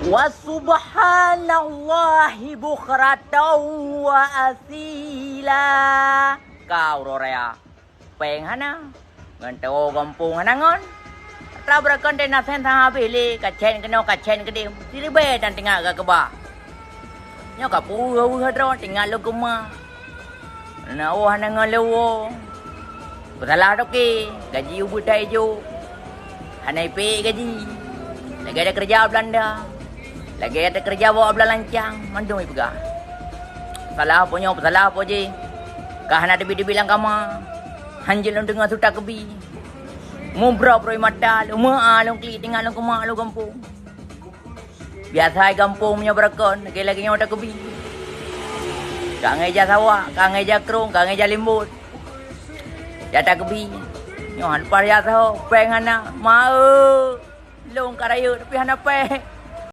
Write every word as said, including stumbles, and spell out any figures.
Wa subhanallahi bukratan wa asila. Ka uroe raya, péng hana, ngon teuo gampông hana ngon. Atra beureukan teuh na sén saha habéh lé, kacén keunoe kacén keudéh, siribée tan teuingat ka keubah. Nyoe ka peuweueh-weueh droe teuingat lôn keuma. Na woe hana ngon leuwoe. Peusalah toke, gaji ubeut that ijok. Hana ipék gaji. Lagée takeureuja u Beulanda. Lagée takeureuja bak blah lancang, mandum ipeugah. Salah po nyoe, peusalah po jih. Ka hana teubiet-teubiet lam kama. Hanjeuet lôn teungoh suta keubi. Mubrob roi mata, lôn meu'a lôn klik teuingat lôn keuma lôn gampông. Biasa i gampông meunyoe beureukan, lagée-lagée nyoe takeubi. Ka ngon ija sawak, ka ngon ija krông, ka ngon ija limbot. Ya takeubi. Nyoe han paih ya saho, péng hana. Ma-e, lôn ka rayeuk tapi hana péng.